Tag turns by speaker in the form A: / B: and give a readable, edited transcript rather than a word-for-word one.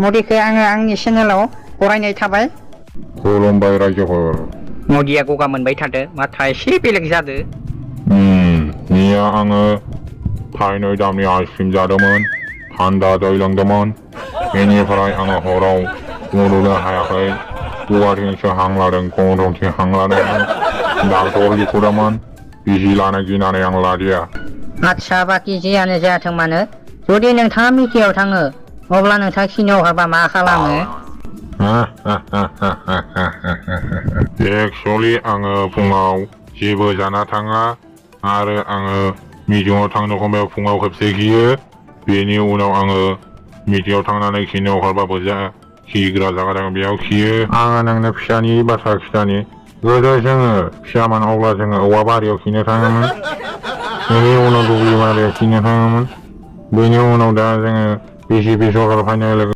A: मदिखौ आङो आंनि चेनेलाव बरायनाय थाबाय।
B: खुलुमबाय रायजोफोर।
A: मदिया गगा मोनबाय थादो, माथोआ एसे बेलेग जादो।
B: मैया आङो थाइनै दामनि आइसक्रिम जादोंमोन, थान्दा दै लोंदोंमोन। बेनिफ्राय आङो हराव उन्दुनो हायाखै, खुगाथिंसो हां लादों, गन्थंथिं हां लादोंमोन। डाक्टर लिंहरदोंमोन, बिजि लानो गिनानै आं लादिया।
A: आदसा बाखि जियानो जायाथों मानो, जुदि नोंथाङा मिटियाव थाङो अब्ला नोंथाङा खिनो ओंखारबा मा खालामो?
B: एक्सुवेलि आङो फुङाव जेबो जाना थाङा आरो आङो मिटिङाव थांनो एखनबा फुङाव खेबसे खियो। बेनि उनाव आङो मिटिङाव थांनानै खिनो ओंखारबाबो खिग्रा जायगा दं बेयाव खियो। आङो नोंनो फिसानि बाथ्रा खिथानि। गोदो जोङो फिसामोन अब्ला जोङो औवा बारियाव खिनो थाङोमोन। बेनि उनाव दुब्लि बारियाव खिनो थाङोमोन। बेनि उनाव दा जोङो बिसिपि सरकार फैनाय लोगो